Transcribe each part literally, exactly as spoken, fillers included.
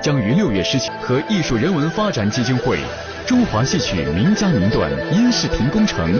将于六月十七和艺术人文发展基金会、中华戏曲名家名段音视频工程。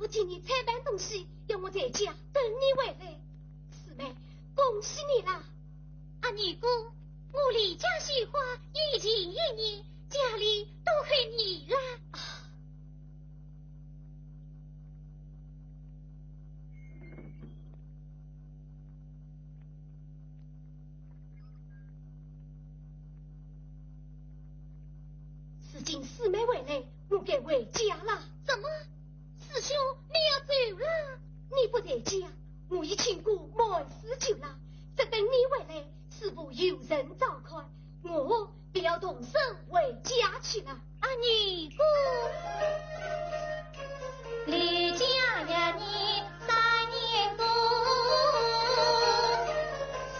我替你采办东西，要我在家等你回来。四妹，恭喜你啦！阿二哥，我离家绣花已经一年，家里都靠你啦。啊，如今四妹回来，我该回家了。怎么？师兄，你要走了？你不在家，我已请过满四酒了，只等你回来，师傅有人照看，我便要动身回家去了。阿二哥，离家一年三年多，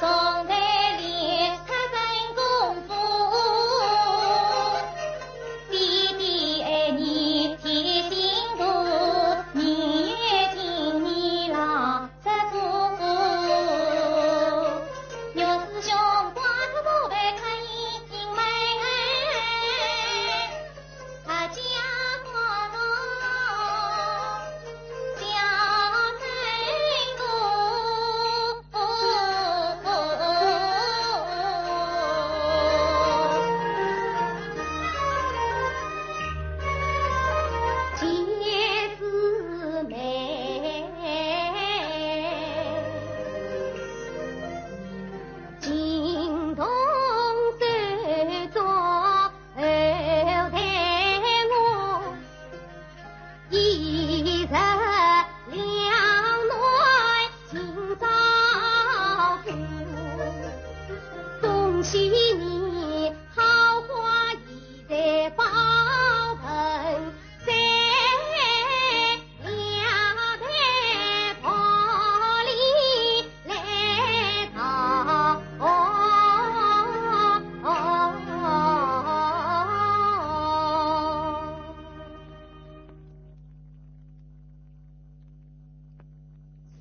从来练出真功夫。 弟弟爱你贴心多，你也听你老师吩咐。岳师兄挂着宝贝看英雄妹，他家我老小妹多。 一日两暖今朝苦，恭喜你好花已在宝盆，三两台薄礼来到。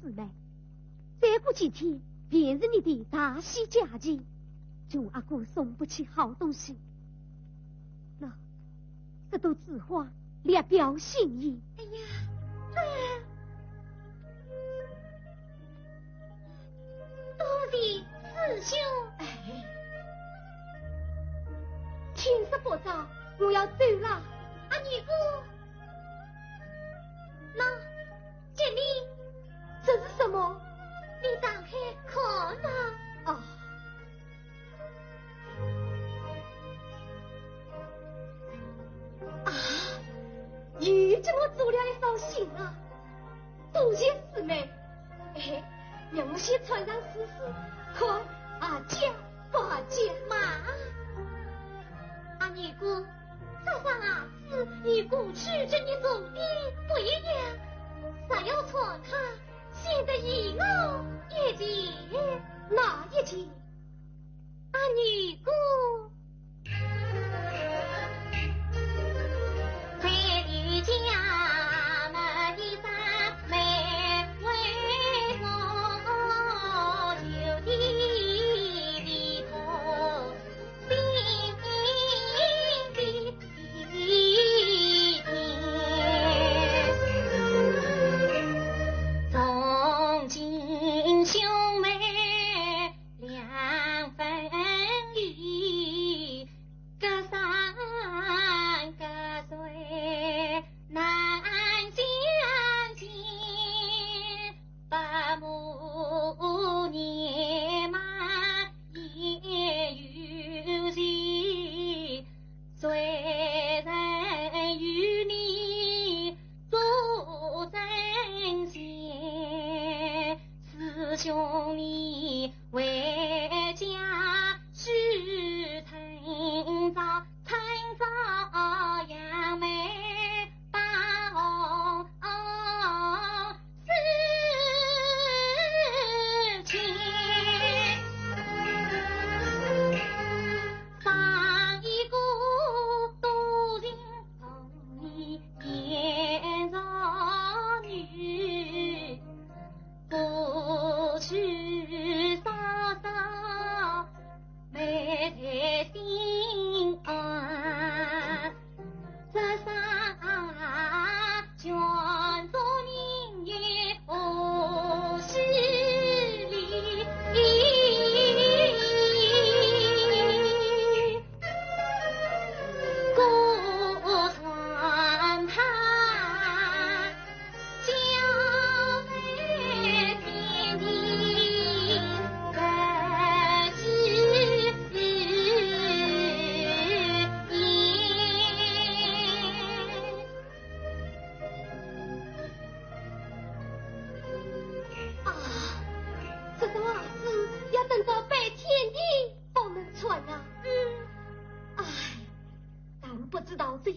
四妹，再过几天便是你的大喜佳期，穷阿哥送不起好东西。喏，这朵紫花，略表心意。哎呀，这，多谢师兄。哎，天色不早，我要走了。阿二哥，喏， 给你。这是什么？你打开看呐。啊。啊，又给我做了一封信啊！多谢四妹。哎，让我先穿上试试，看阿姐不阿姐。慢啊，阿二哥，这双鞋子与过去给你做的不一样，若要穿它， 显得与我一样。哪一样？阿二哥。 从今兄妹两分离，隔山隔水难相见。 百步年迈也有情，谁人与你做针线？师兄你回家去趁早，趁早扬眉 把红事情，上一个多情红颜少女，不去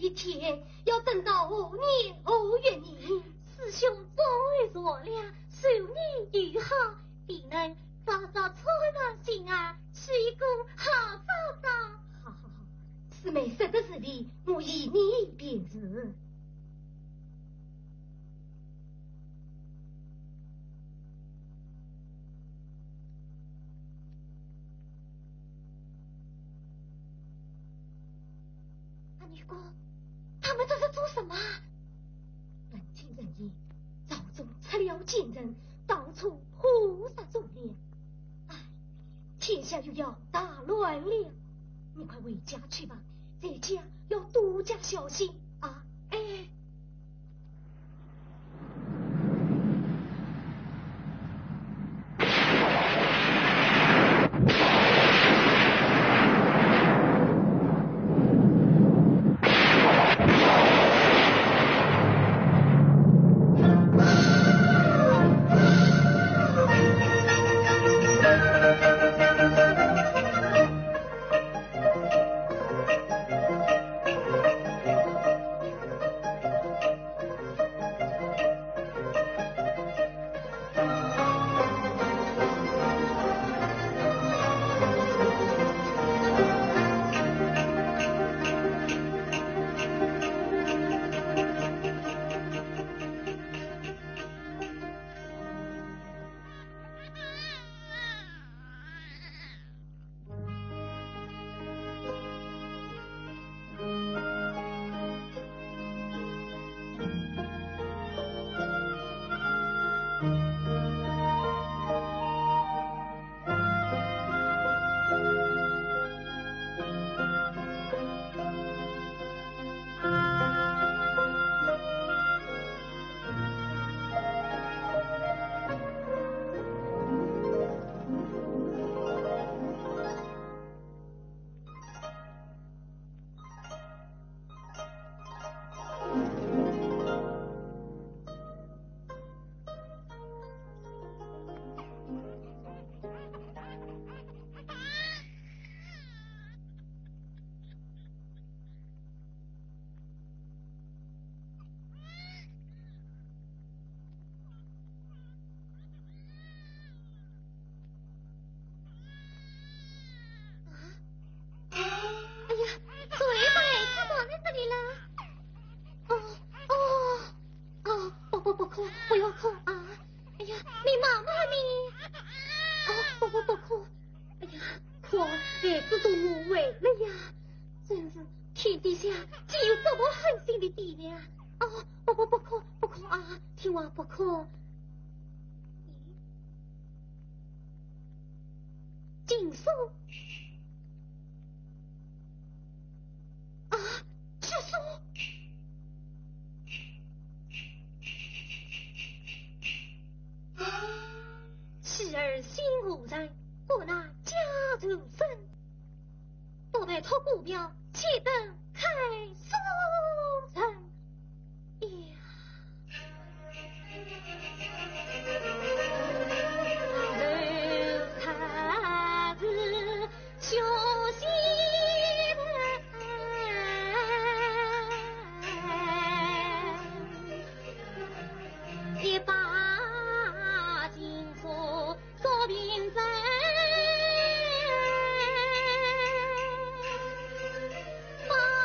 一天，要等到何年何月呢？师兄早已说了，寿年又好，定能早早穿上新鞋，娶一个好嫂嫂。好好好，师妹说得是理，我依你便是。 阿二哥，他们这是做什么？闻听人言，朝中出了奸人，到处谋杀忠良。唉，天下又要大乱了。你快回家去吧，在家要多加小心啊。哎。啊？哎呀，水鬼，他躲在这里了。哦，哦，哦，伯伯不哭，不要哭啊。哎呀，你妈妈呢？哦，伯伯不哭。哎呀，哭啊，孩子都误会了呀。真是天底下竟有这么狠心的爹娘。哦，伯伯不哭，不哭啊，听话不哭。咦？ 金锁。啊，铁锁。妻儿心无人，我那家仇深。到白头姑庙，且等开锁人。 一把金锁 做凭证，把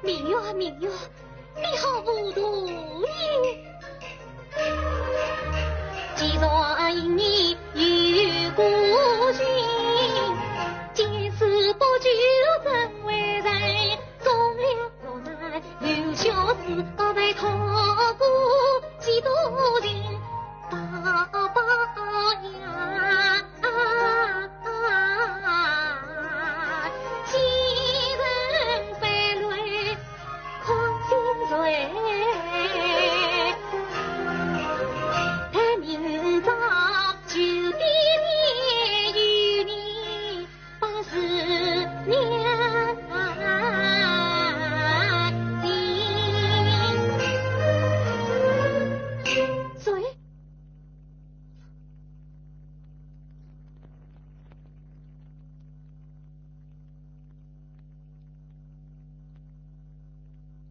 明月啊，明月，你好糊涂耶！既然因你有故情，见死不救怎为人？终了落难留下世，告白痛苦几多情，宝宝呀。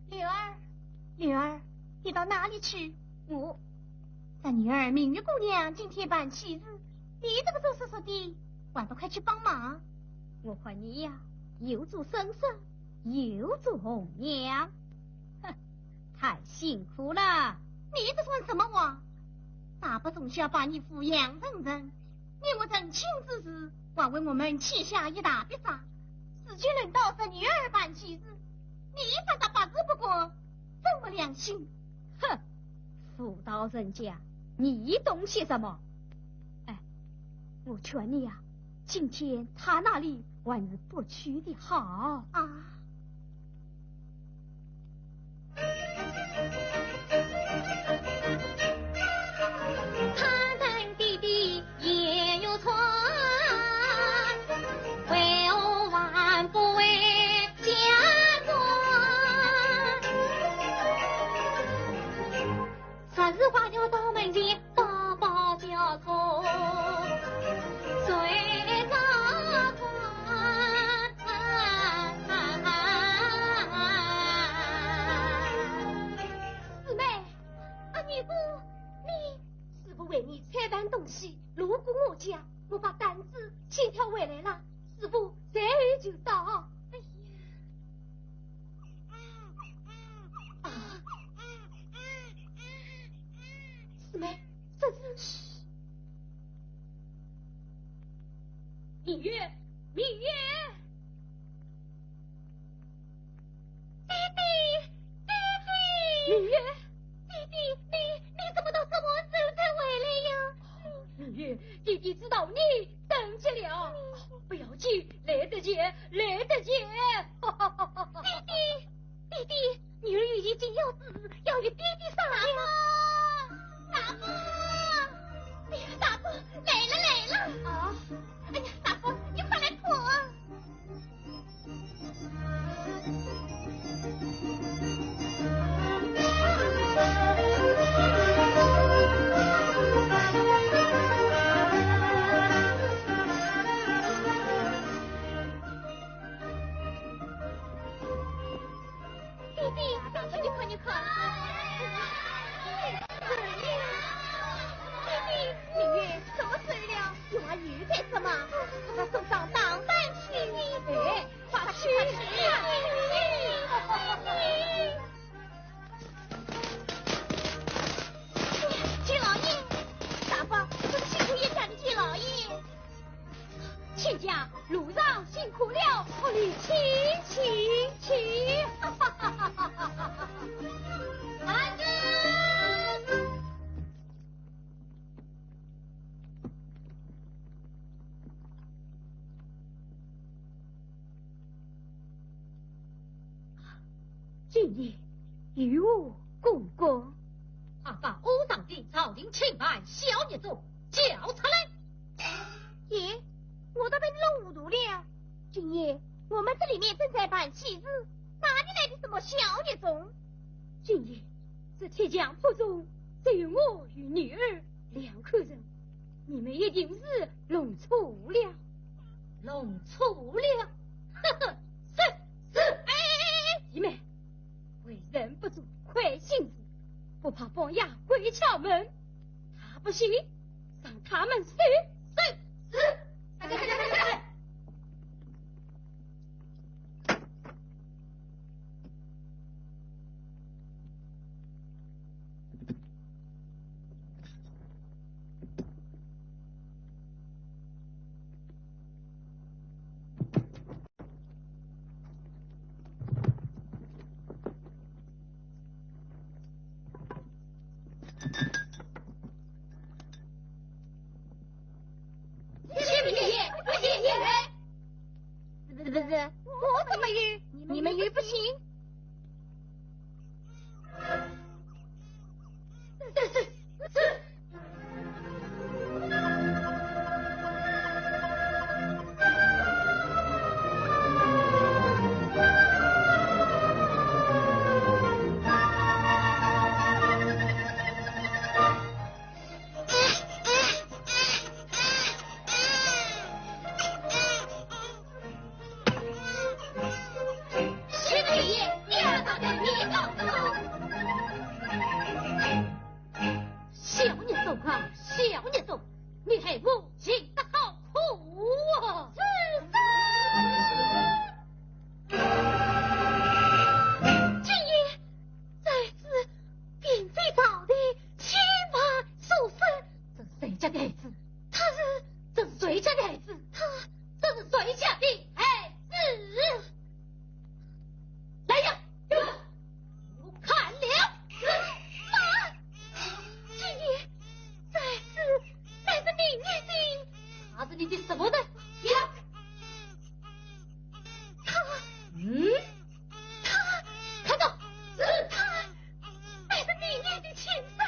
女儿，女儿，你到哪里去？我，咱女儿明月姑娘今天办喜事，你这个做叔叔的，还不快去帮忙？我看你呀，又做婶婶，又做红娘。哼，太辛苦了。你这算什么话？大伯从小把你抚养成人，你我成亲之时，还为我们欠下一大笔债。如今轮到侄女儿办喜事，你反倒百事不管，真没良心。哼，妇道人家，你懂些什么？哎，我劝你呀，今天她那里还是不去的好。啊。 四妹，啊，你不，你，师傅为你拆担东西，路过我家，我把担子先挑回来了，师傅随后就到。哎呀。 啊，师妹，这是……明月，明月！爹爹，爹爹！明月！爹爹，你，你怎么到这么晚才回来呀？明月，爹爹知道你 等急了。不要紧，来得及，来得及。爹爹，爹爹，女儿有一件要事，要与爹爹商量。大伯，大伯，哎呀，大伯，来了，来了。啊，哎呀，大伯，你快来看。 弟弟，弟弟，你看，你看。弟弟，明月，怎么走了？有话又在说嘛？快把手上当当去。哎，快去，快去。弟弟，弟弟。舅老爷，大伯，这是辛苦冤家的舅老爷。 亲家，路上辛苦了，屋里请，请，请。慢着。今夜有何公告？快把屋上的朝廷钦犯小孽种叫出来。 咦，我倒被你弄糊涂了。今夜我们这里面正在办喜事，哪里来的什么小孽种？今夜这铁匠铺中只有我与女儿两口人，你们一定是弄错了。弄错了？呵呵，是，是。哎，弟妹，为人不做亏心事，不怕半夜鬼敲门。他不信， 让他们死。是，是。快快快快快！我怎么有？你们又不信？这是，这……小孽种啊，小孽种，你害我寻得好苦啊！是，是。今夜在此并非朝廷侵犯所生。这是谁家的孩子？他是……这是谁家的孩子？他……这是谁家的孩子？来呀，给我看了！慢！今夜在此乃是明月的……他是你的什么人？呀！他……嗯？他……看到，是他，乃是明月的亲生。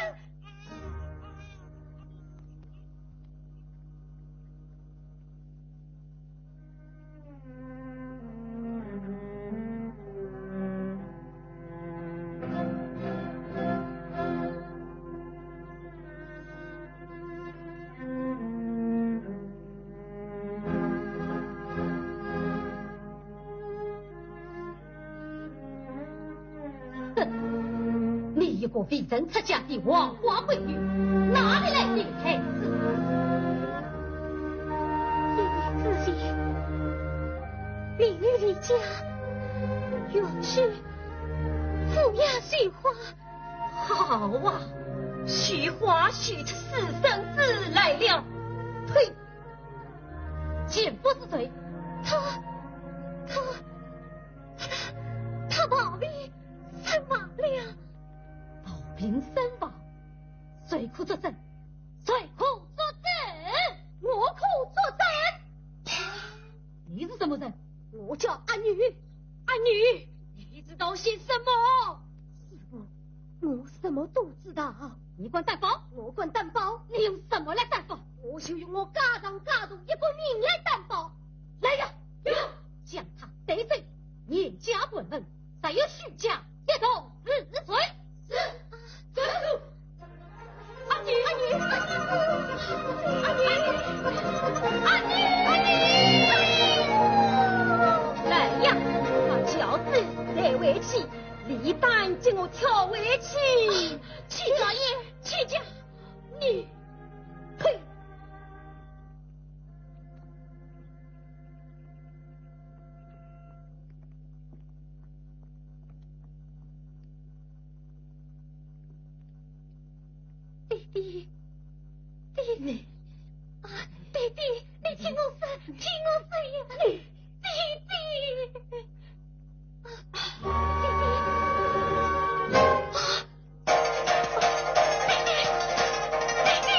哼，你一个未曾出嫁的黄花闺女，哪里来的孩子？一年之前，明月离家，远去抚养绣花。好啊，绣花绣出私生子来了。呸！贱妇是谁？她……她……她……她暴病身亡了。暴病身亡？谁可作证？谁可作证？我可作证。你是什么人？我叫阿女。阿女，你知道些什么？师父，我什么都知道。你敢担保？我敢担保。你用什么来担保？我就用我家上家族一个人来担保。来呀，有！将他带走，严加盘问，若有虚假，一同治罪。是。走。阿女，阿女，阿女，阿女，阿女，阿女。来呀，把轿子抬回去，理单给我挑回去。啊，亲家爷，亲家，你，呸！ 爹爹，爹爹，啊，爹爹，你听我说，听我说呀，爹爹，啊，爹爹，啊，爹爹，爹爹，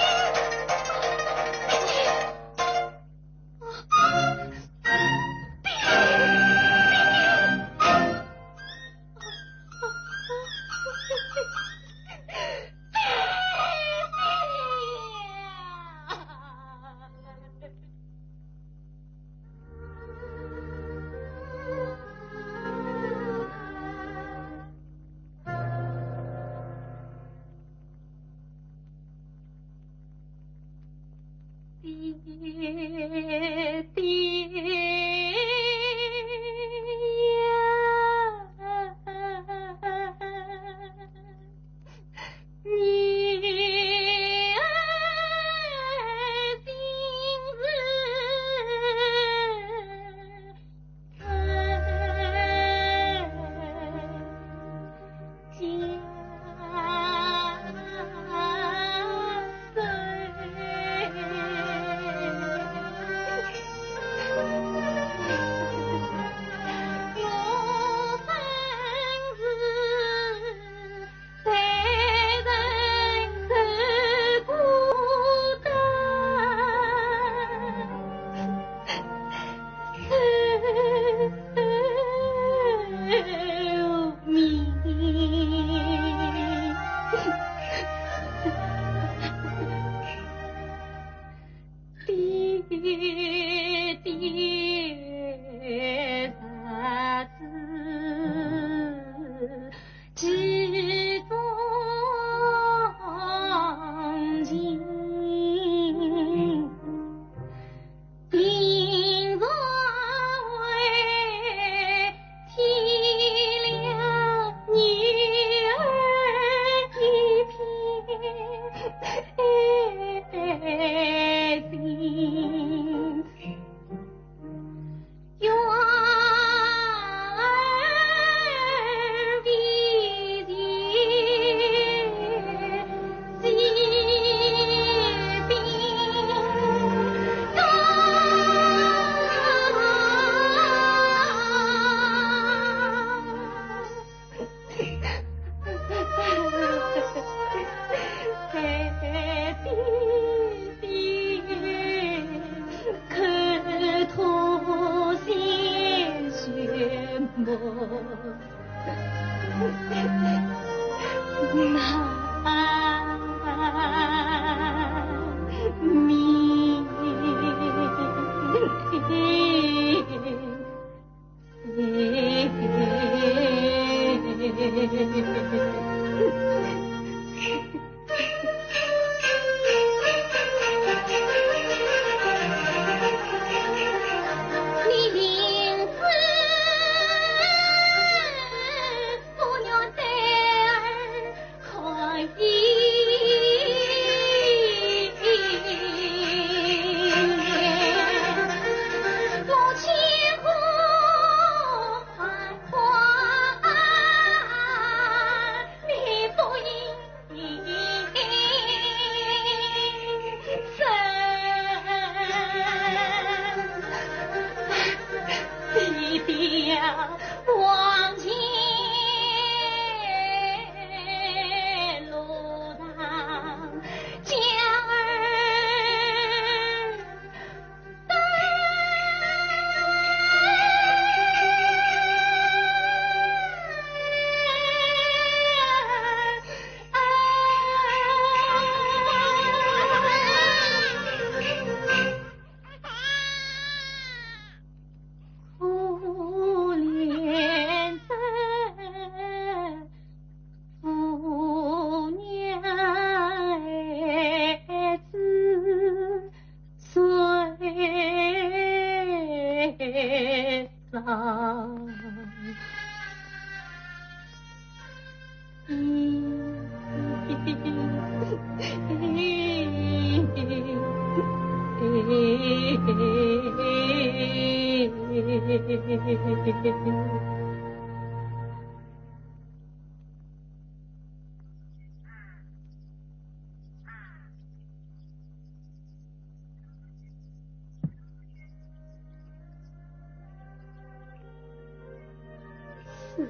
师父，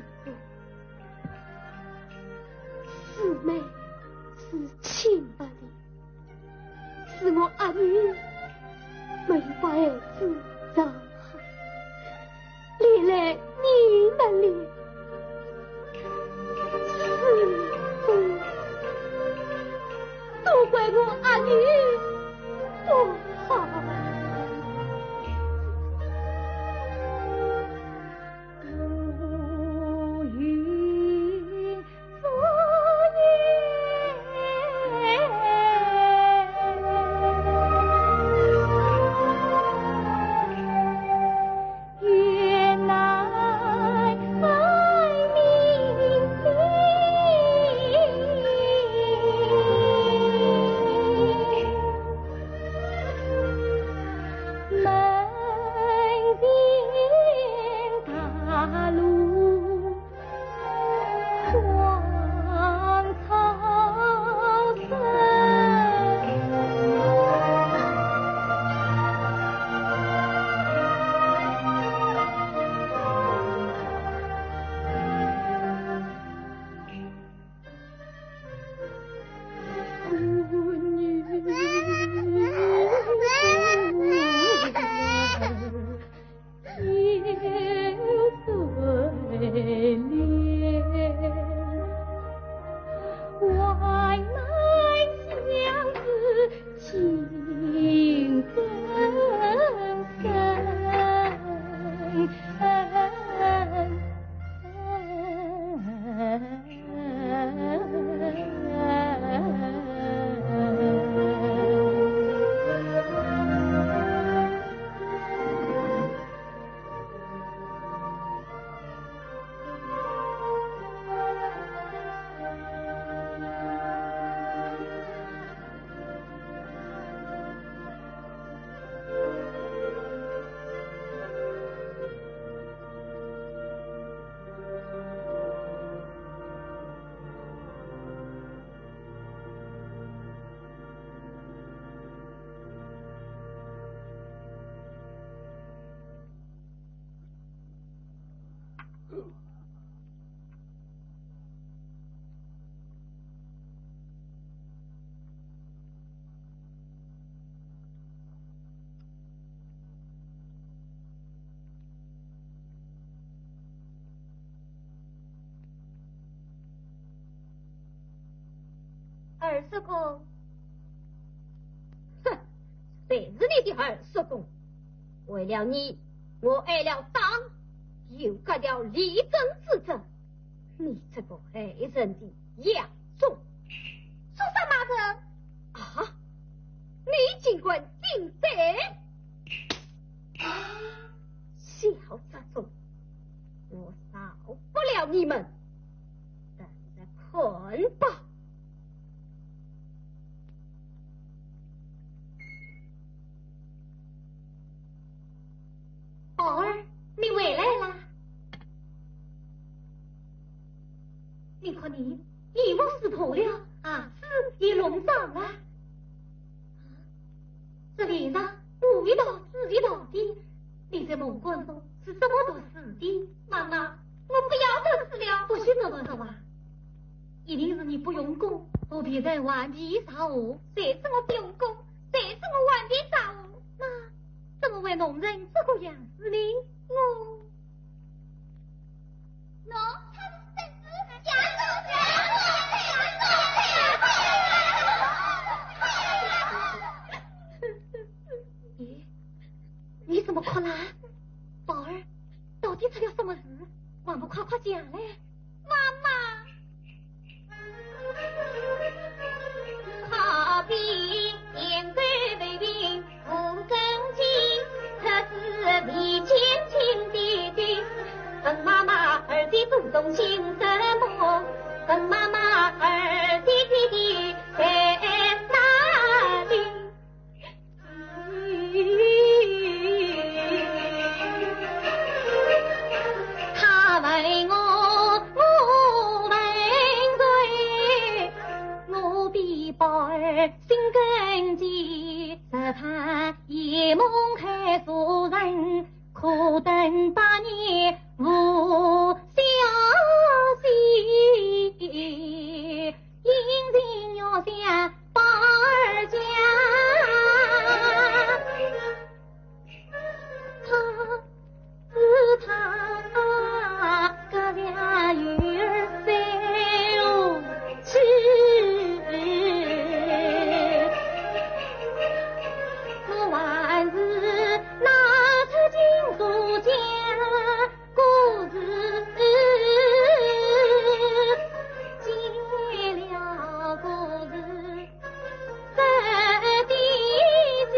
师妹是亲不的，是我阿女没有把儿子照好，连累你们了。师父，都怪我阿女不好。二叔公。哼，谁是你的二叔公？为了你，我挨了打，又割掉李珍之证。你这个害人的杨忠！说什么人？啊，你竟敢顶嘴！小杂种，我饶不了你们，等着看吧。宝儿，你回来啦？你看你，衣服湿透了，鞋子也弄脏了。这脸上污一道水一道的，你在梦幻中是怎么读书的？妈妈，我不要读书了。不许这么说话，一定是你不用功，和别人玩皮撒花。谁说我不用功？谁说我玩皮撒花？那怎么会弄成这个样子呢？我，喏，他们是真是假。咦，你怎么哭啦？宝儿，到底出了什么事？还不快快讲嘞！妈妈。好比天干为病无根筋，可是未见亲爹爹。笨妈妈儿的祖宗姓什么？笨妈妈儿的爹爹在哪里？ 他问我，我问谁？我比宝儿心更急，只盼夜梦害熟人，苦等百年无消息。 隐形药箱宝儿家，他是他割了女儿在何处？我还是拿出金锁匠 故事解了故事，这的是。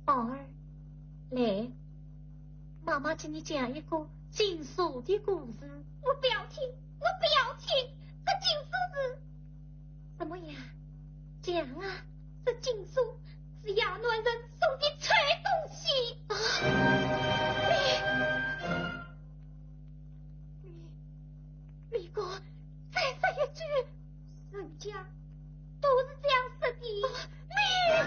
宝儿，来，妈妈给你讲一个金锁的故事。我不要听，我不要听，这金锁是……什么呀？讲啊！这金锁是野男人送的臭东西。啊！你，你，你给我再说一句！ 人家都是这样说的。你，你呀！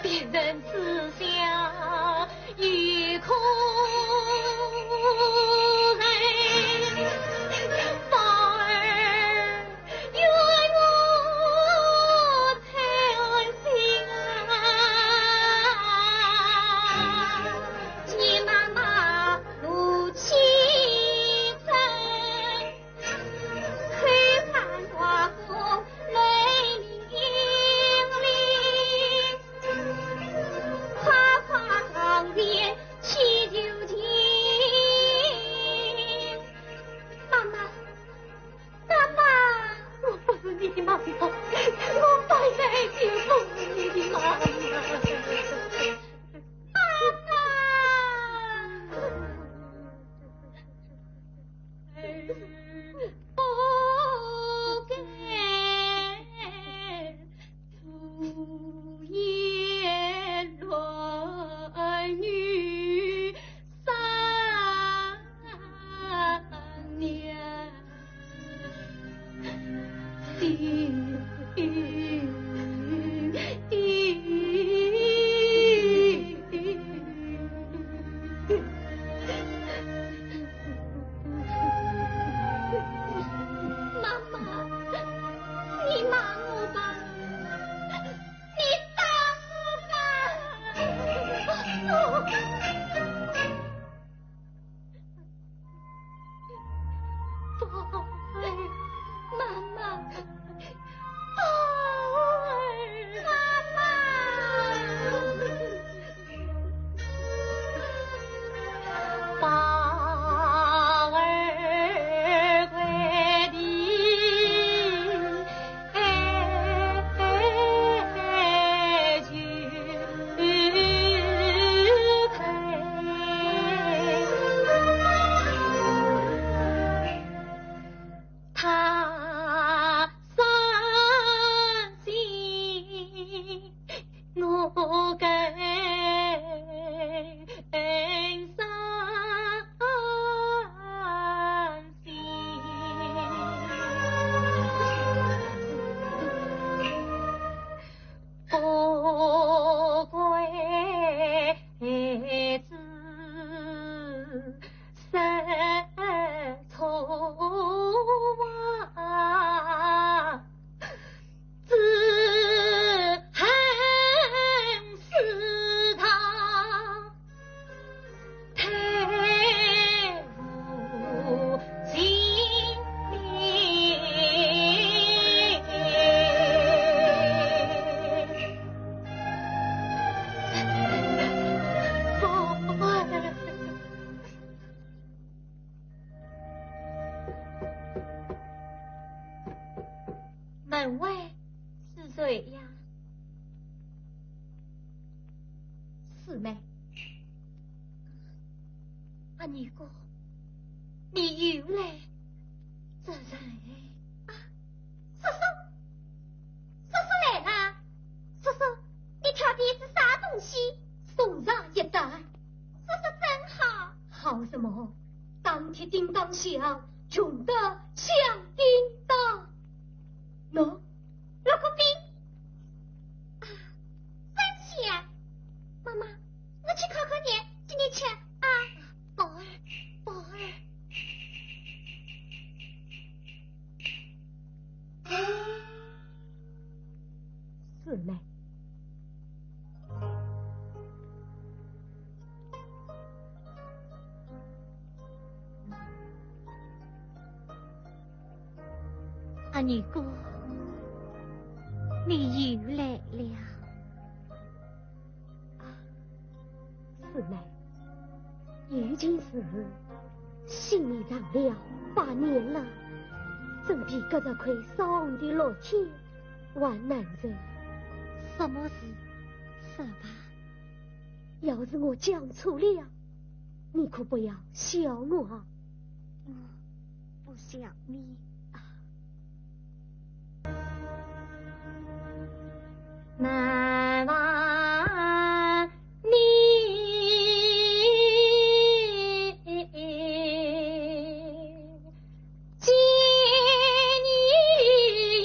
别人之下，一口妈妈，宝儿，妈妈。门外是谁呀？四妹。阿二哥，你又来这人。啊，叔叔，叔叔来了。叔叔，你挑的是啥东西？送上一单。叔叔真好。好什么？当天叮当响，穷得响叮当。喏，六块饼。啊，真香。妈妈，我去烤烤肉，给你吃啊。宝儿，宝儿。四妹。 阿二哥，你又来了。啊，四妹，有件事，心里藏了八年了，真比搿只块烧红的烙铁还难受。什么事？说吧。 要是我讲错了，你可不要笑我啊。我不笑你。啊。难忘你见你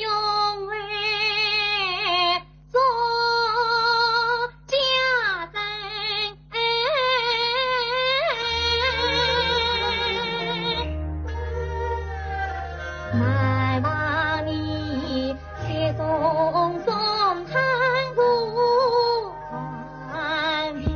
用为做家珍，难忘你雪中送炭苦寒冰。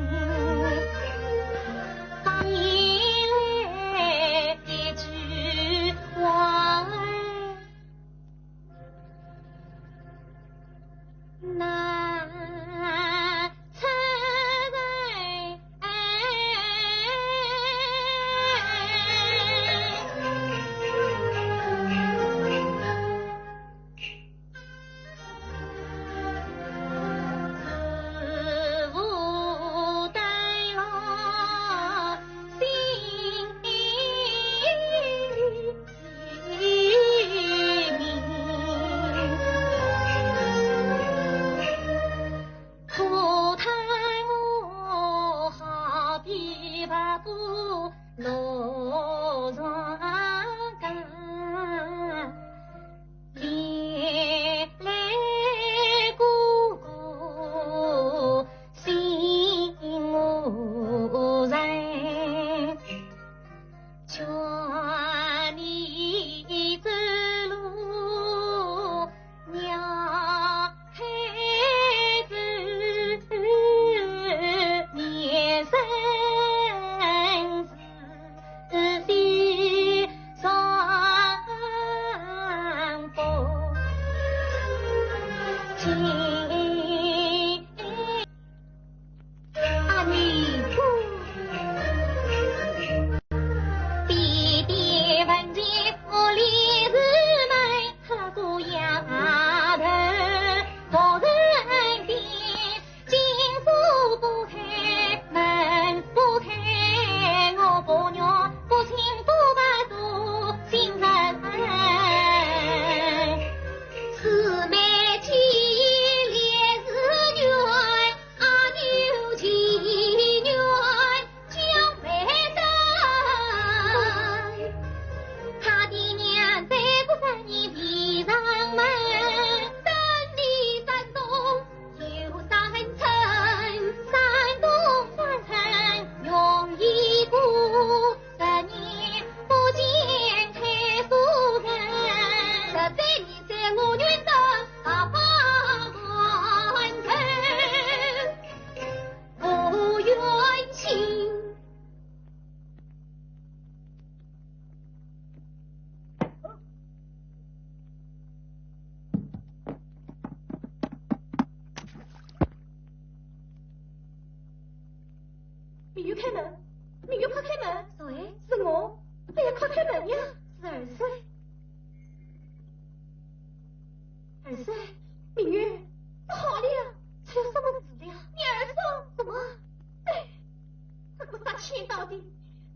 快开门呀！是二叔。二叔，明月，不好了，出了什么事了？你二叔？什么？哎，这个杀千刀的，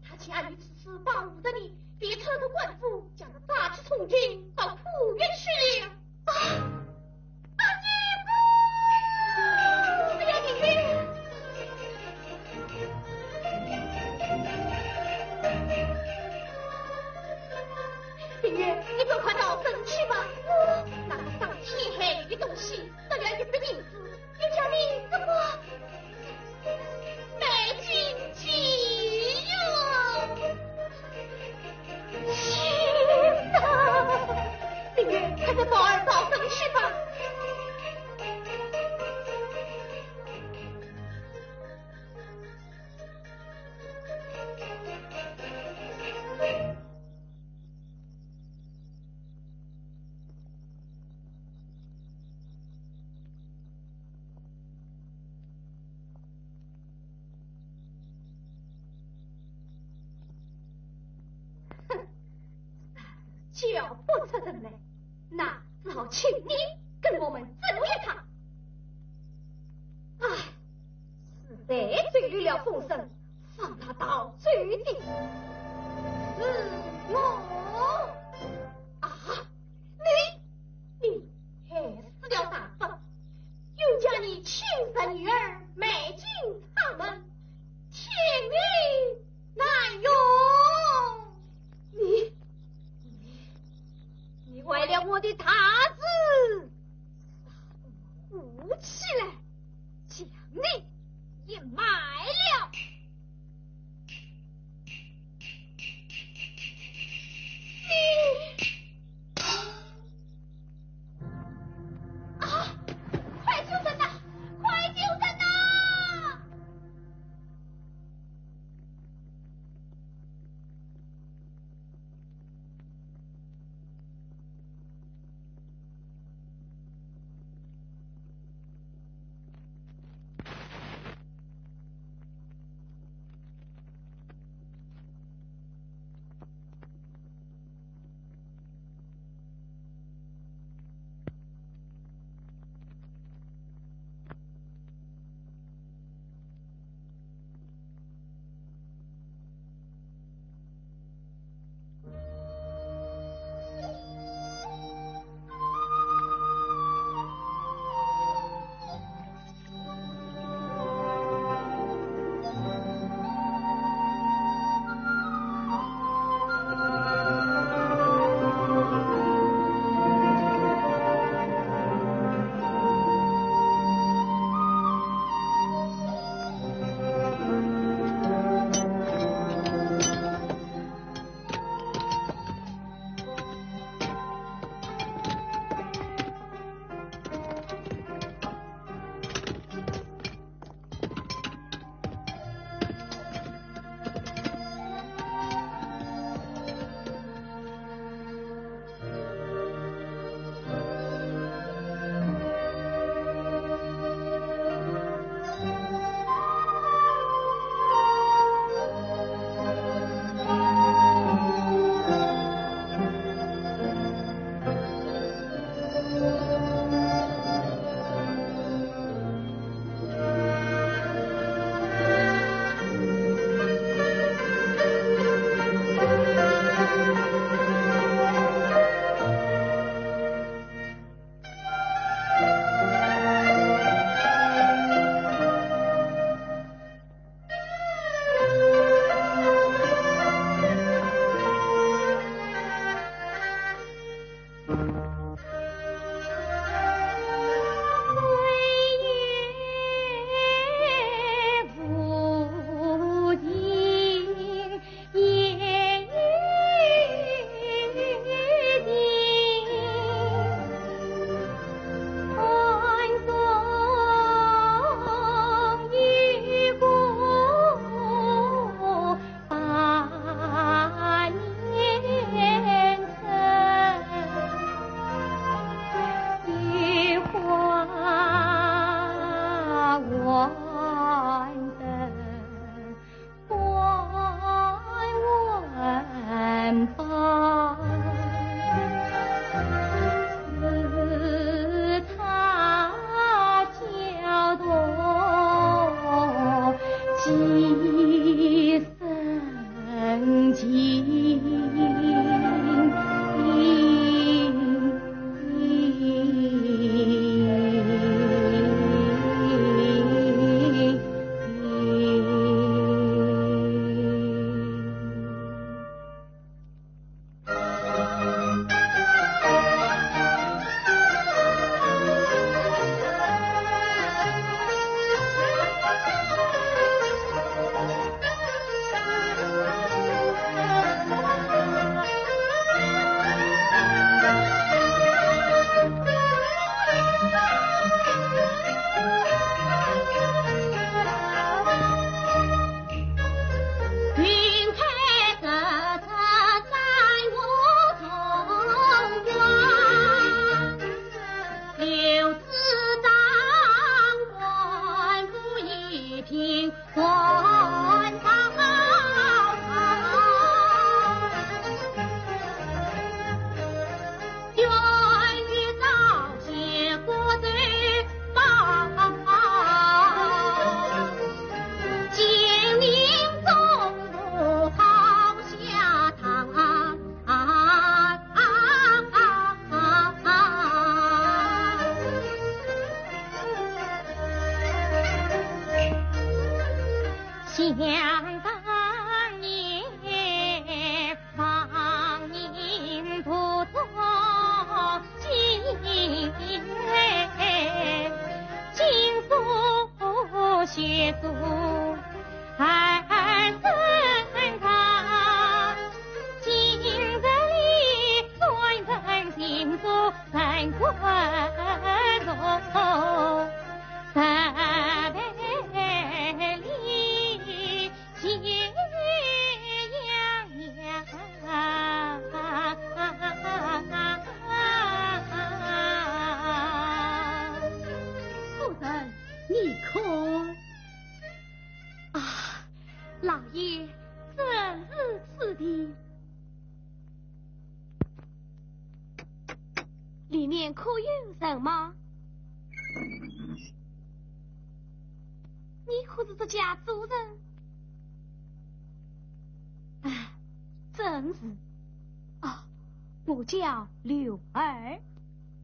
他家里此事保护着你，别穿着官服，将他抓去充军，到苦役去了。啊！ 哎呀，明月！明月，你赶快逃生去吧。我那个伤天害理的东西，得了一笔银子，又叫你怎么？ 卖金鸡哟！天哪！明月，快带宝儿逃生去吧！哼，叫不出人来，那只好请你跟我们走一趟。唉，实在走漏了风声，放他逃走的是我。啊，你，你害死了大伯，又将你亲生女儿卖进他们，天理难容。你，你，你坏了我的大事，武起来，将你也卖了。 啊！快救人呐！快救人呐！夫人，你看。啊，老爷，正是此地。里面可有人吗？你可是这家主人？啊，正是。哦，我叫柳儿。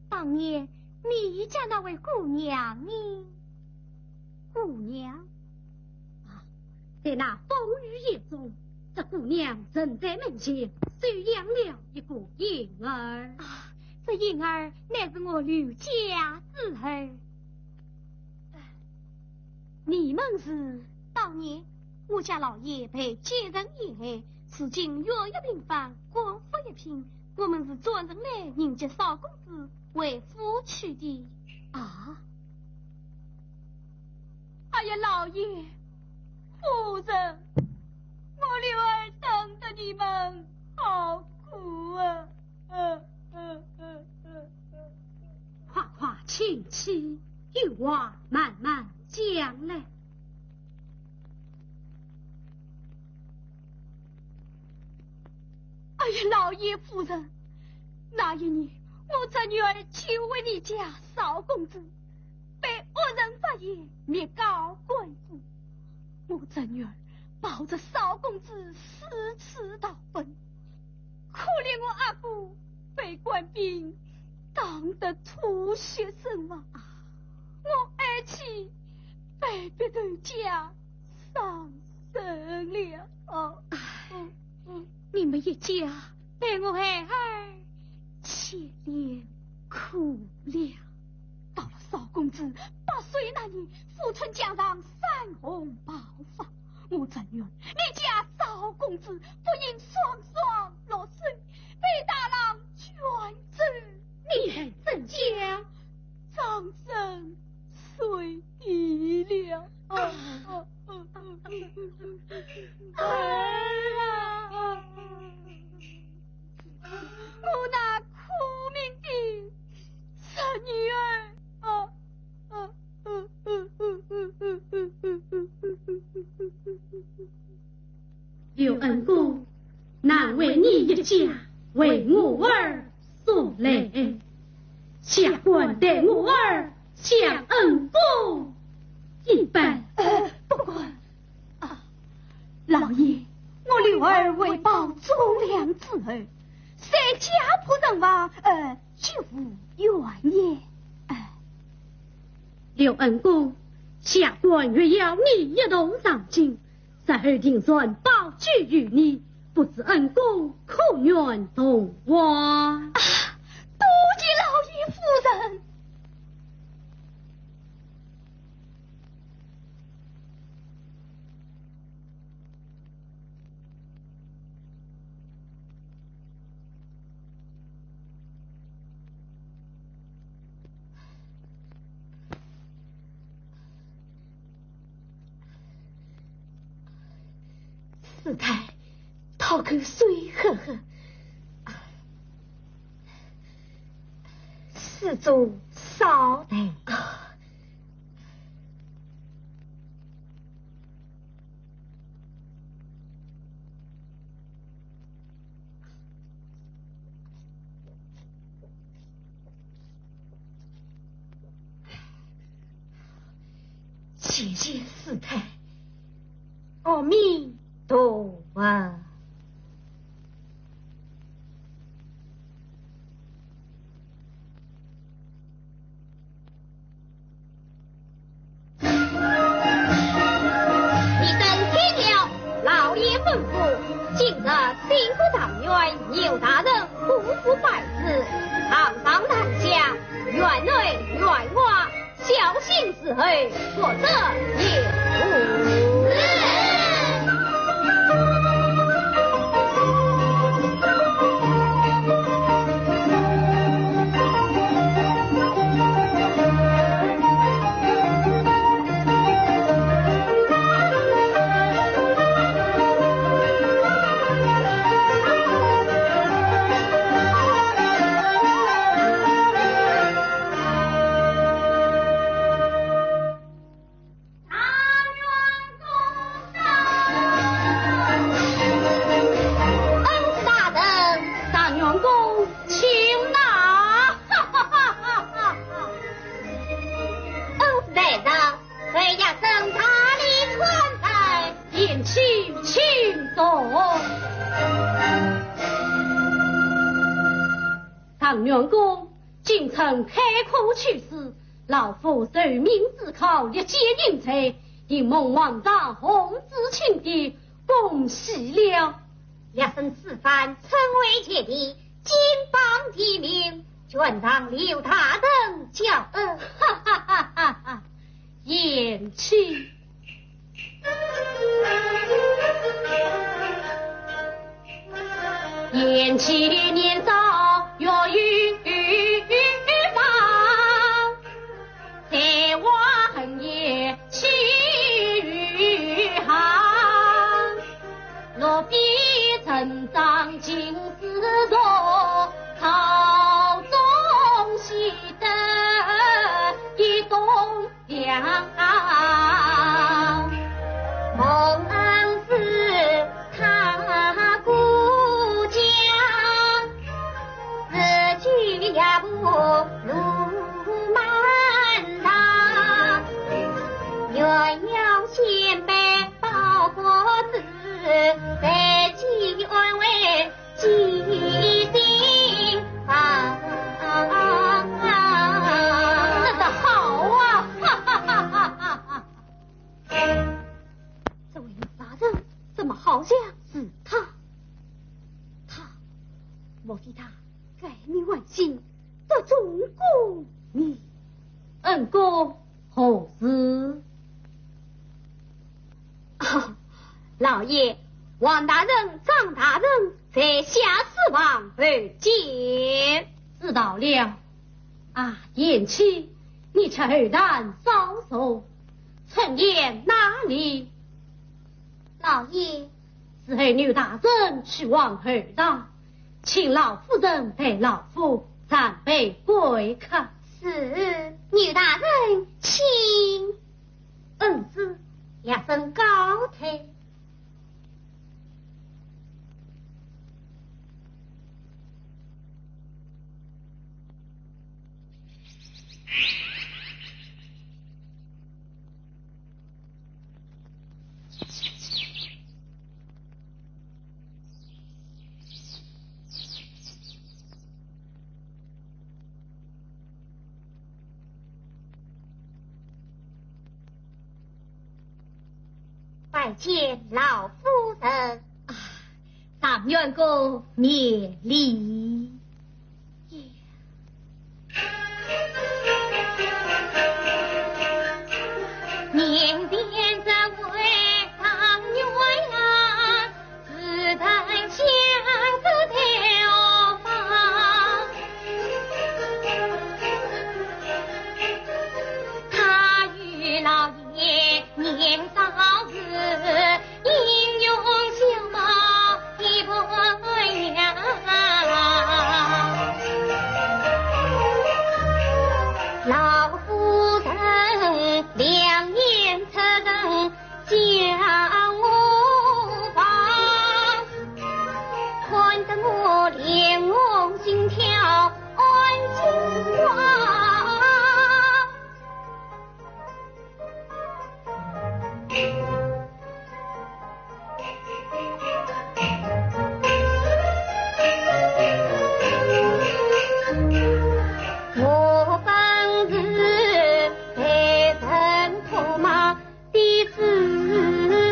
当年你家那位姑娘呢？姑娘？啊，在那风雨夜中，这姑娘曾在门前收养了一个婴儿。啊，这婴儿乃是我柳家之儿。你们是？当年我家老爷被奸人陷害，如今月月平反，官复一品，我们是专程来迎接少公子回府去的。啊？哎呀，老爷，夫人，我柳儿等得你们好苦啊！ 快快请起，有话慢慢讲来。哎呀，老爷夫人，那一年我侄女儿求婚你家少公子，被恶人发现，密告官府。我侄女儿抱着少公子四处逃奔， 可怜我阿哥被官兵打得吐血身亡，我哀妻被逼投家丧生了。哦，唉，嗯，嗯。你们一家被我孩儿牵连苦了。到了少公子八岁那年，富春江上山洪爆发， 我侄女儿，你家少公子不幸双双落水，被大浪卷走。你还怎讲？葬身水底了。啊！儿啊！我那苦命的侄女儿啊！ 柳恩公，难为你一家为我儿所累，下官代我儿向恩公一拜。呃，不敢。啊，老爷，我柳儿为报公粮之后，谁家破人亡，呃，绝无怨言。哎。刘恩公，下官愿邀你一同上京，日后定然保举于你，不知恩公可愿同往？啊，多谢老爷夫人。 师太，讨口水喝喝。施主稍待。 谢谢师太。阿弥陀佛。 你等听了老爷吩咐，今日新科状元牛大人过府拜师，堂上堂下，院内院外，小心伺候，不得有误。恩师大人，状元公请呐！哈哈哈哈哈哈！恩师大人，为学生大礼参拜。贤妻请坐。状元公，今春开科取士，老夫受命主考，历届英才，承蒙皇上洪旨钦点，恭喜了。学生师范，春闱前期，金榜题名，全仗刘大人教。哈哈哈哈哈！贤妻。 贤妻年少月有方，才华横溢气宇航。落笔成章尽是愁，朝中喜得一冬 娘。蒙恩师他过江，自己也不路漫长，鸳鸯仙班报国子，在其安慰 记心房。说得好啊！哈哈哈哈哈哈！这位大人怎么好像是他？他，莫非他改名换姓，得中功名？恩公何事？ 啊，老爷，王大人、张大人在下书房候见。知道了。啊，贤妻，你去后堂稍坐。春燕哪里？老爷。伺候牛大人去往后堂，请老夫人陪老夫参拜贵客。是，牛大人请。 恩师，学生告退。拜见老夫人。啊，状元公免礼。老夫人两眼出神，叫我望，看得我脸红心跳暗惊慌。我本是被人痛骂的私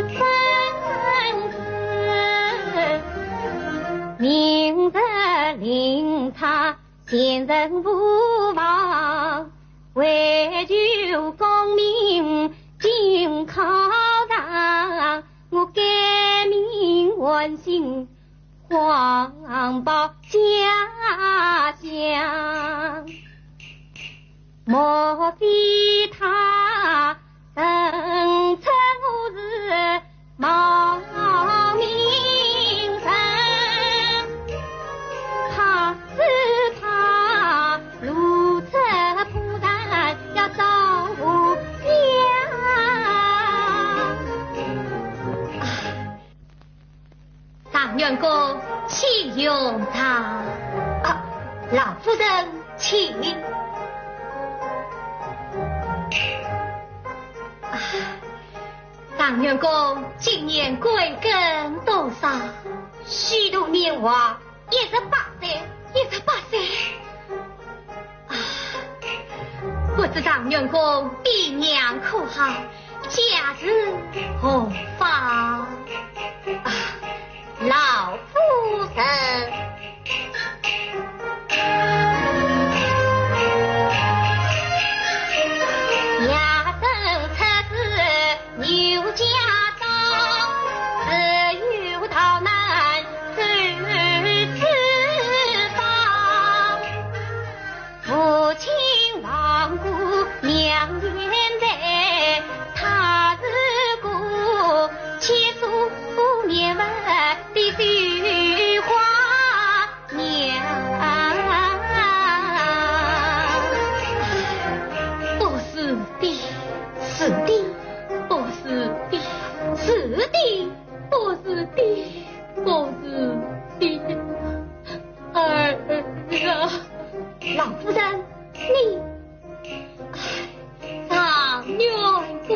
生子，明日令察前程无望，为求功名尽考场，我改名换姓，谎报家乡。莫非他认出我是 冒名人，怕是他露出破绽要招架。啊，状元公，请用茶。啊，老夫人，请。啊， 状元公今年贵庚多少？虚度年华，一十八岁。一十八岁。啊，不知状元公爹娘可好？家住何方？啊，老夫人。 不是的，是的，不是的，是的，不是的，不是的。儿啊！老夫人，你……哎，状元公。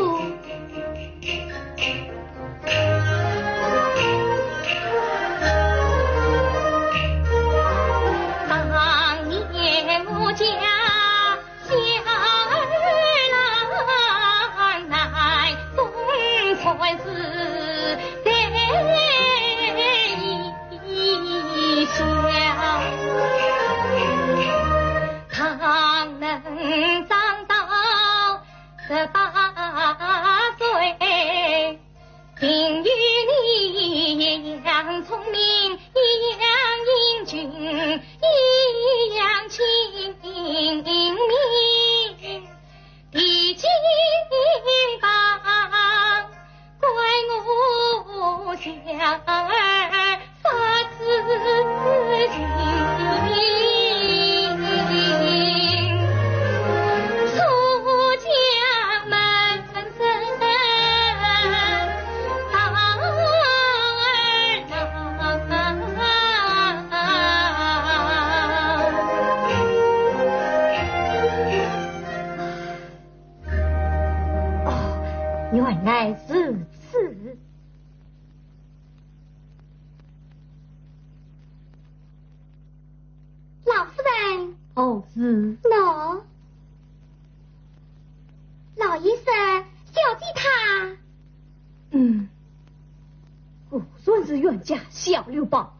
哦，原来如此。老夫人。何事？喏，老爷说，小姐她……嗯。是冤家小刘邦，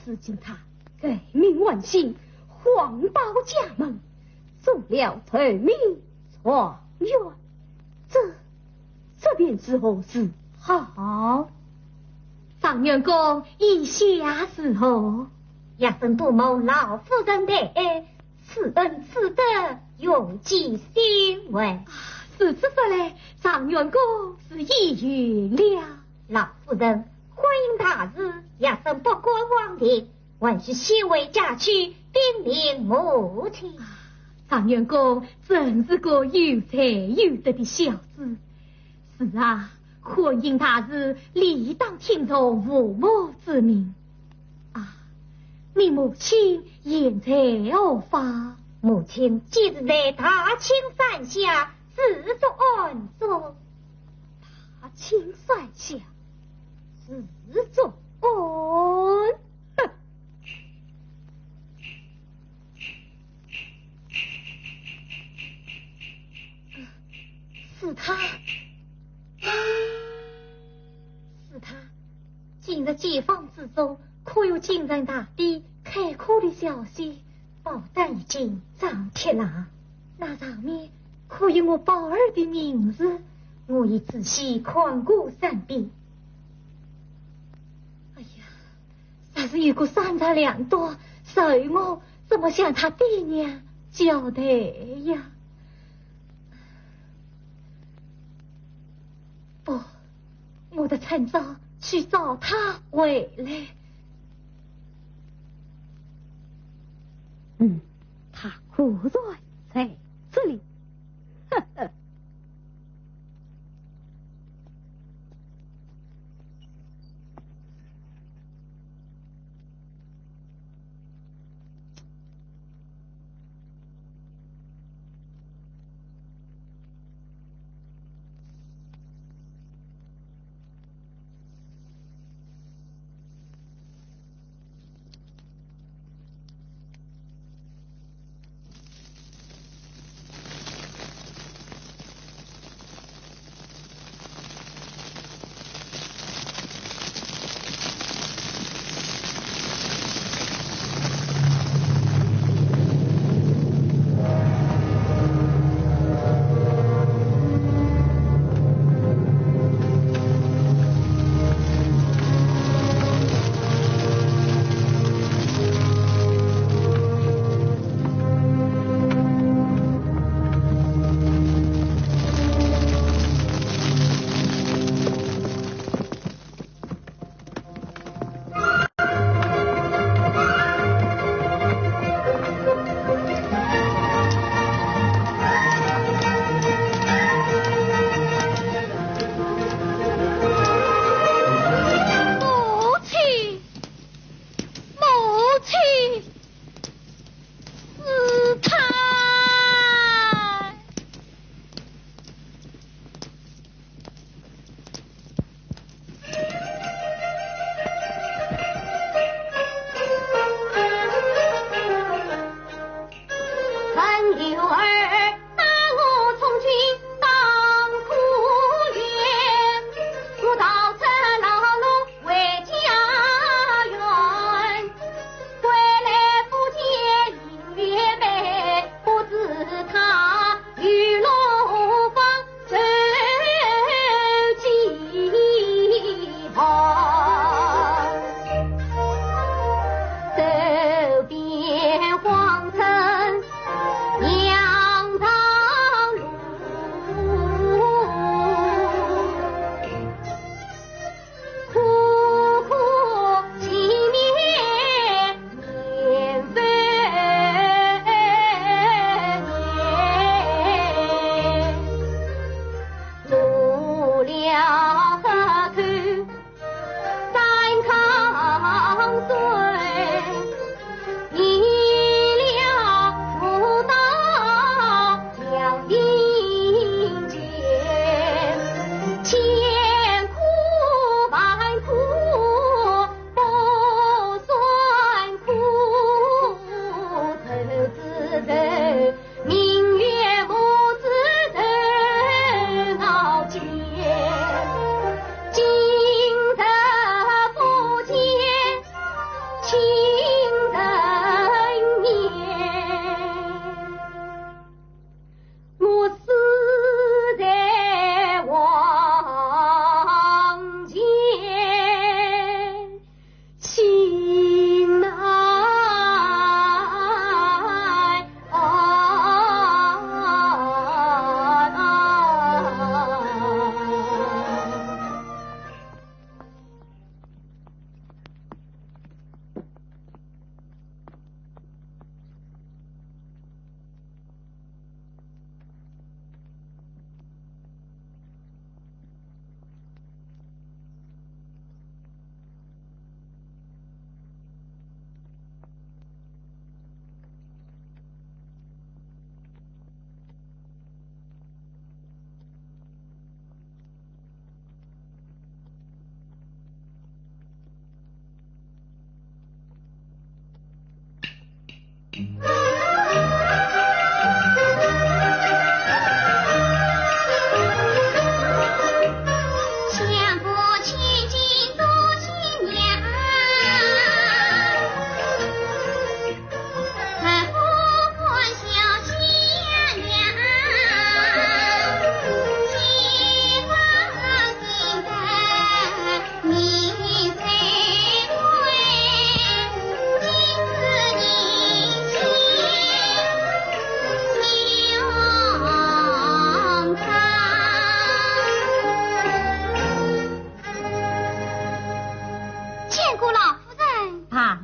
如今他改名换姓，谎报家门，中了头名状元。这，这便如何是好？状元公意下如何？学生多蒙老夫人抬爱，此恩此德，永记心怀。啊，如此说来，状元公是意有了。老夫人，欢迎大事，学生不敢妄定，还需先回家去禀明母亲。啊，状元公真是个有才有德的小子。是啊，婚姻大事，理当听从父母之命。啊，你母亲现在何方？母亲今日在大清山下自作安坐。大清山下自作安？哼！是他，是他。今日街坊之中，可有京城大地开阔的消息？报单已经张贴了，那上面可有我宝儿的名字？我已仔细看过三遍。哎呀，若是有个三长两短，随我怎么向他爹娘交代呀？不，我得趁早去找他回来。嗯，他果然在这里。呵呵。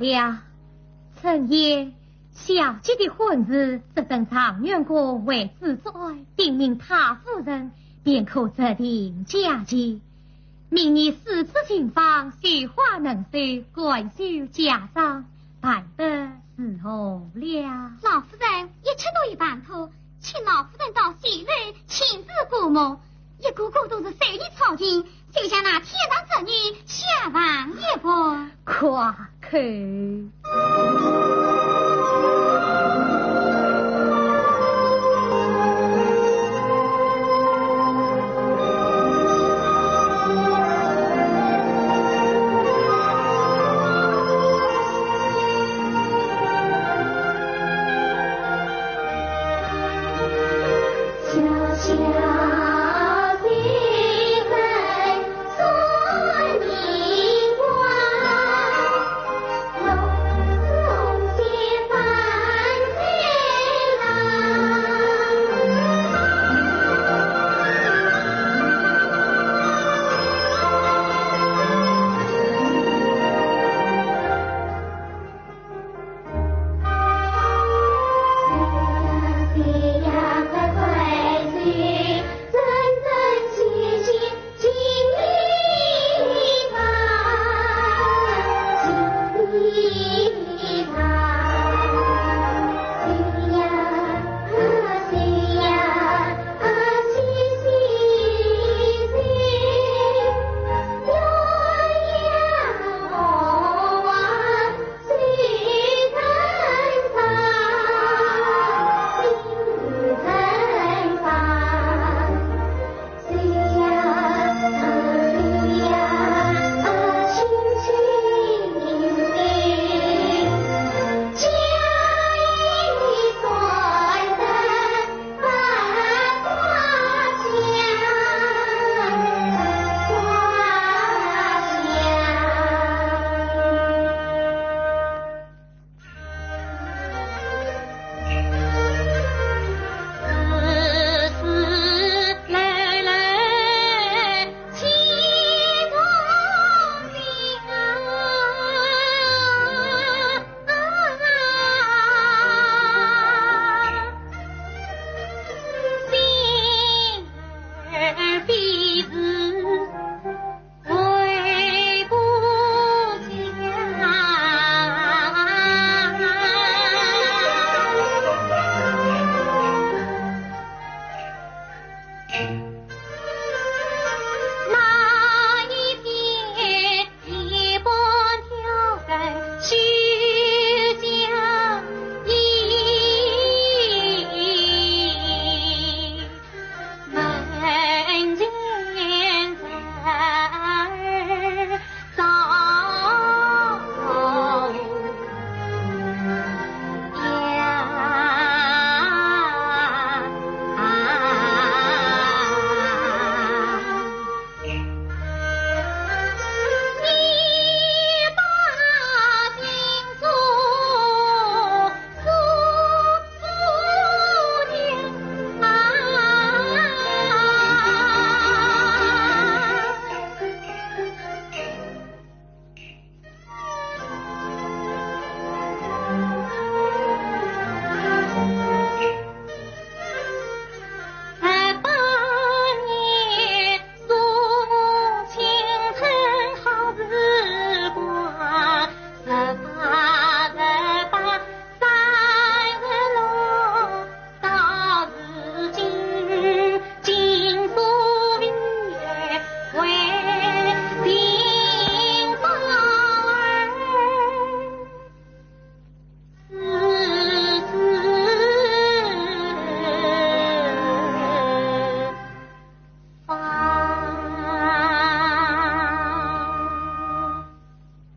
呀，陈燕，小姐的婚事只等状元公为之作哀，禀明太夫人，便可直停佳期。明日四处寻访，绣花能手，赶修嫁妆，办得如何了？老夫人，一切都已办妥，请老夫人到绣楼亲自过目。 一个个都是秀丽超群，就像那天上之女，下凡一般。夸口。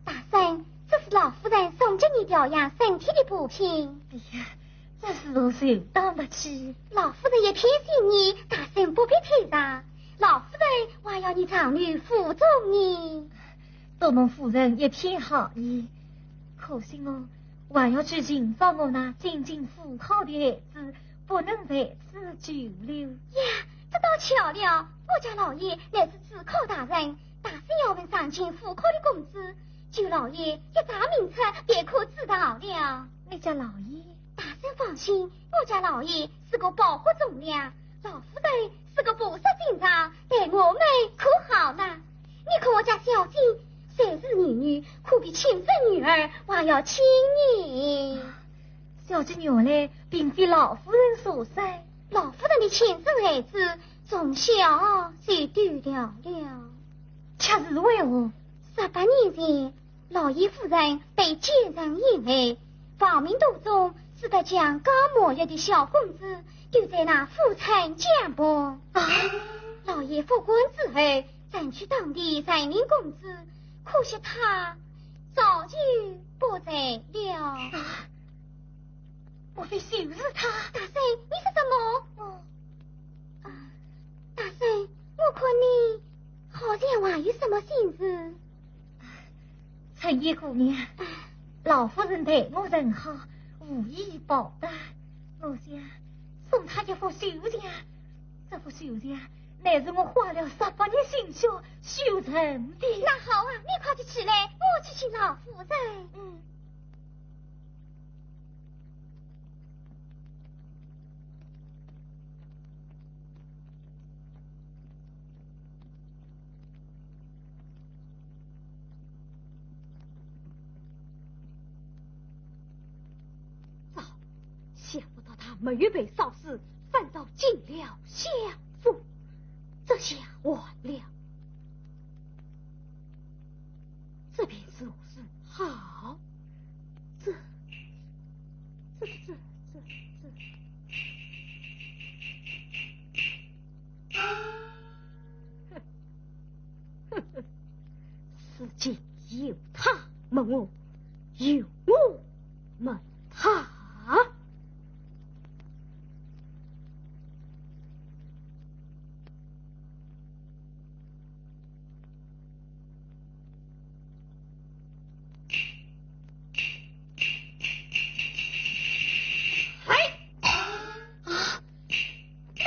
大人，这是老夫人送给你调养身体的补品。哎呀，这是我受当不起。老夫人一片心意，大人不必推让。老夫人还要你长女服从你。多蒙夫人一片好意，可惜我还要去寻找我那进京赴考的孩子，不能在此久留。呀，这倒巧了，我家老爷乃是主考大人，大人要问上京赴考的公子，舅老爷一查名册，便可知道了。你家老爷？大人放心，我家老爷是个博学忠良，老夫人是个菩萨心肠，待我们可好呢？你看我家小姐，虽是义女，可比亲生女儿还要亲呢。小姐原来并非老夫人所生。老夫人的亲生孩子，从小就丢掉了。却是为何？十八年前，老爷夫人被奸人陷害，亡命途中，只得将刚满月的小公子丢在那富春江旁。啊！老爷复官之后，正去当地任命公子，可惜他早就不在了。啊！莫非就是他？大人，你说什么？我……啊，大人，我看你好像还有什么心事。春燕姑娘，老夫人待我甚好，无以报答。我想送她一幅绣鞋，这幅绣鞋乃是我花了十八年心血绣成的。那好啊，你快点起来，我去请老夫人。嗯。 糟，想不到她没有被烧死，反倒进了相府。这下完了。 这便如何是好？这……这……这……这……这……如今由她问我，由我问她。 嘿！啊！你……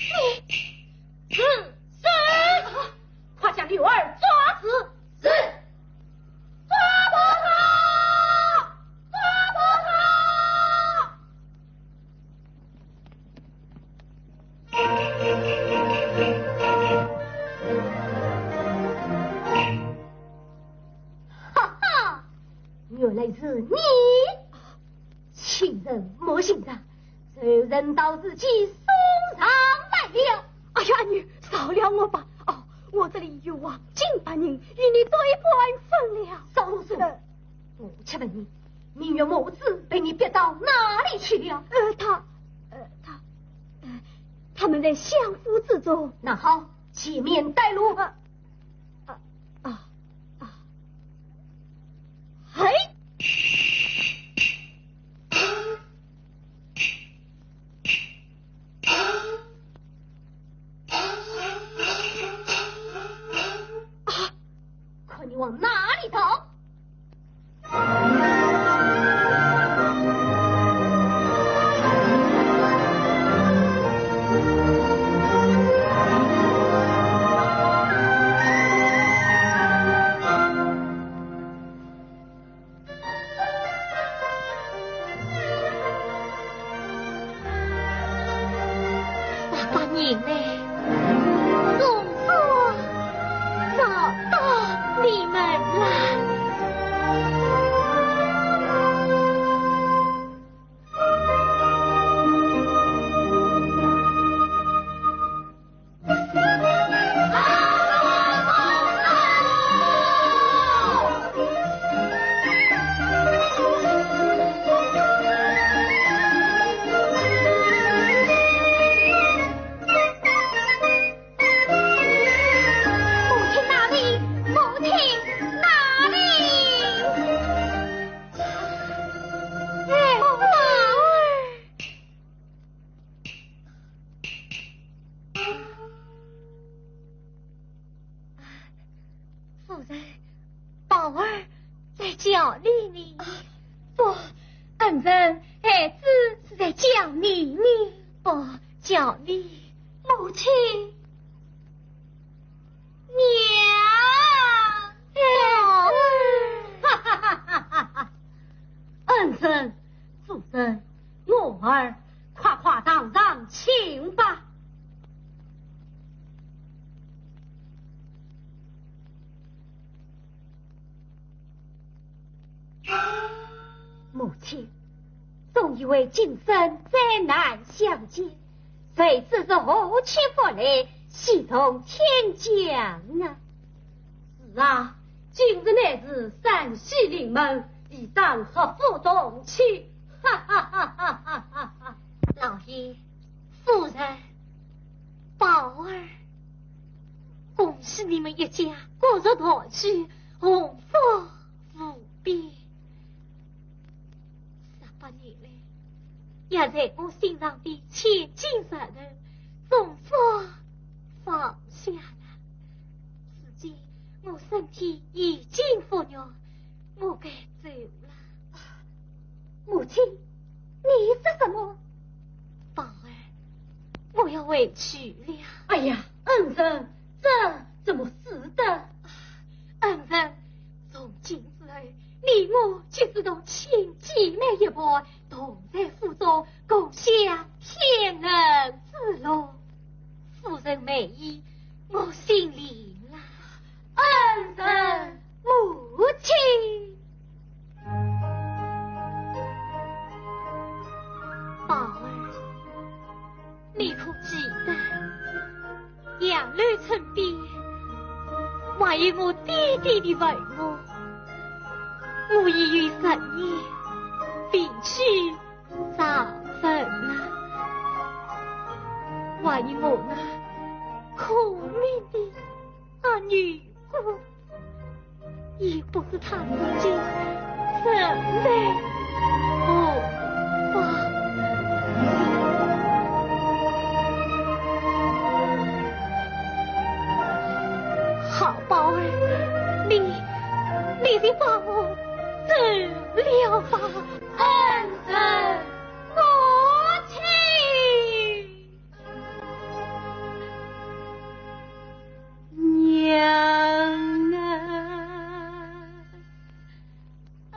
你……是谁？快将刘二抓住！是。抓住他！抓住他！ 哈哈，原来是你！请人莫行上，罪人到此地送上来了。哎呀，阿女，饶了我吧！哦，我这里有黄金白银，与你对半分了。少啰嗦！呃， 我且问你，明月母子被你逼到哪里去了？呃，她……呃，她……呃，她们在相府之中。那好，前面带路。啊，啊，啊，啊。嘿！ 啊，看你往哪里逃！ 把把你嘞，总算找到你们了。 母亲哪里？母亲哪里？哎，宝儿。 夫人，宝儿在叫你呢。啊，不，恩人，孩子是在叫你呢。不，叫你。母亲。娘。嗯，我儿，快快堂上请吧。母亲，总以为今生再难相见，谁知是何其福来，喜从天降啊！是啊，今日乃是三喜临门，理当合府同庆。哈哈哈哈哈哈！老爷，夫人，宝儿，恭喜你们一家骨肉团聚，鸿福无边。十八年来，压在我心上的千斤石头，总算放下了。如今我身体已经复原，我该走了。母亲，你说什么？宝儿，我要回去了。哎呀，恩人，这怎么使得？恩人，从今之后，你我就只同亲姐妹一般，同在府中，共享天伦之乐。夫人美意，我心领了。恩人，母亲。宝儿，你可记得，杨柳村边，还有我爹爹的坟墓，我已有十年未去上坟了。还有我那苦命的阿牛牯，也不知他如今身在何方。好宝儿，你，你就放我走了吧。恩人，母亲。 娘啊！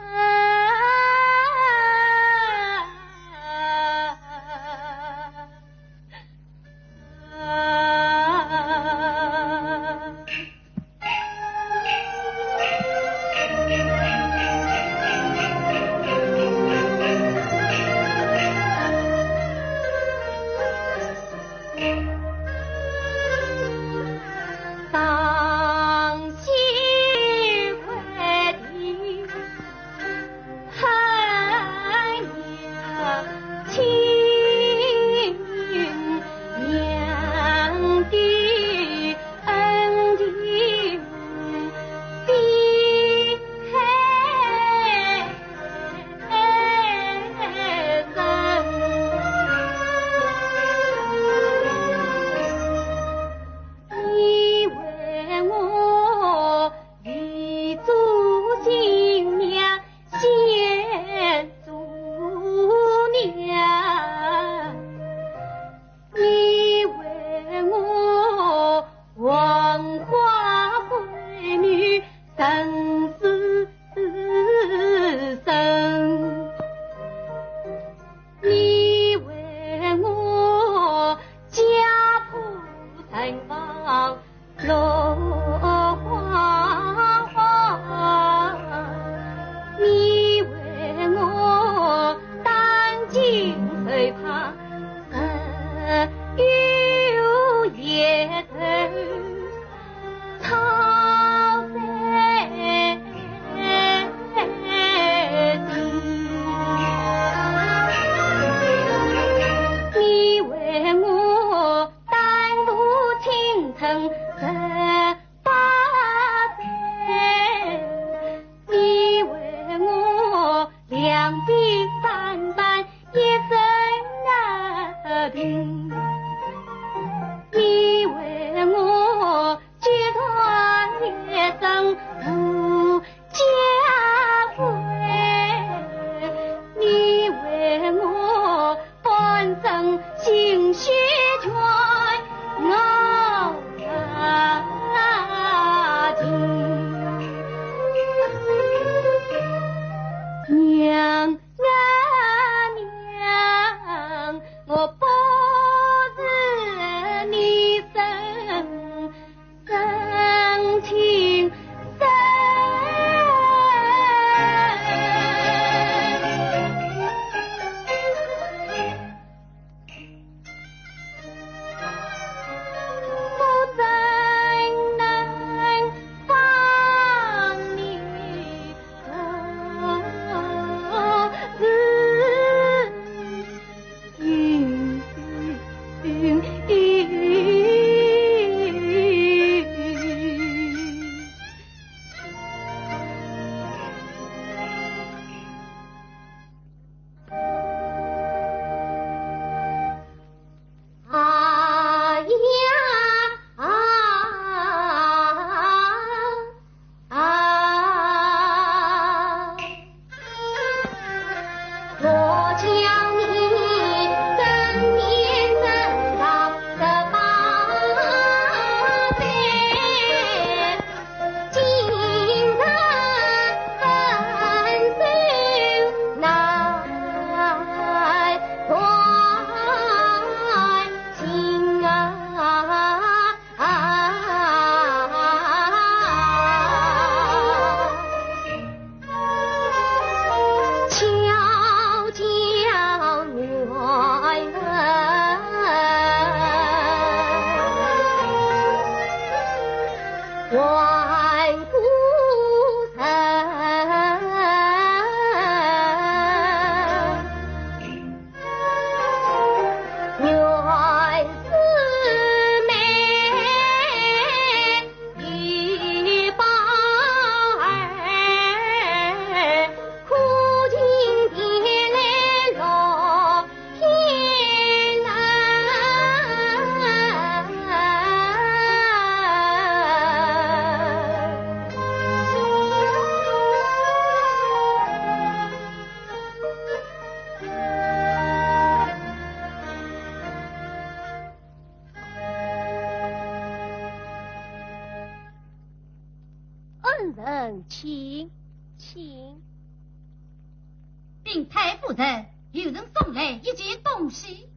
禀太夫人，有人送来一件东西。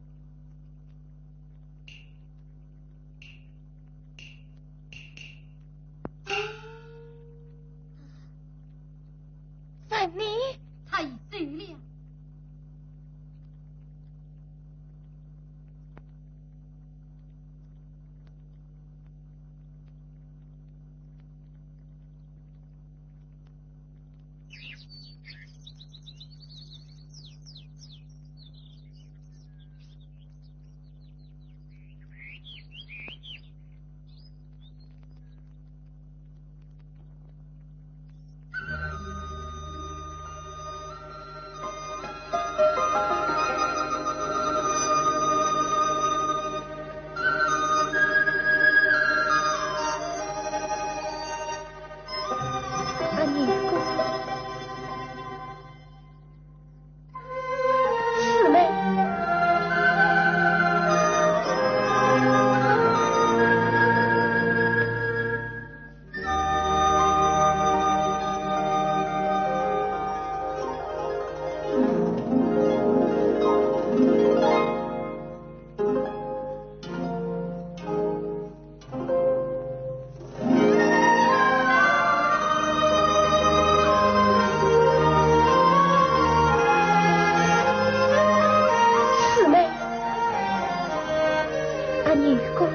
问你，他已走了。 四妹，俺女婿。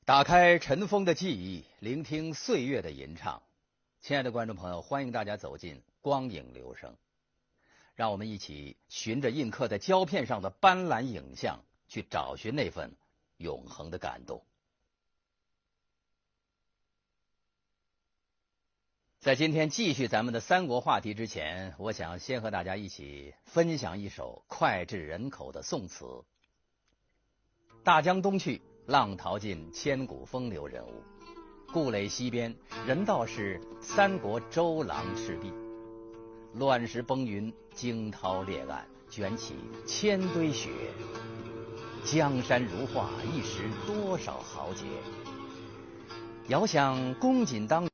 打开尘封的记忆，聆听岁月的吟唱。亲爱的观众朋友，欢迎大家走进光影留声，让我们一起循着印刻在胶片上的斑斓影像，去找寻那份永恒的感动。 在今天继续咱们的三国话题之前，我想先和大家一起分享一首脍炙人口的宋词。大江东去，浪淘尽，千古风流人物。故垒西边，人道是三国周郎赤壁。乱石崩云，惊涛裂岸，卷起千堆雪。江山如画，一时多少豪杰。遥想公瑾当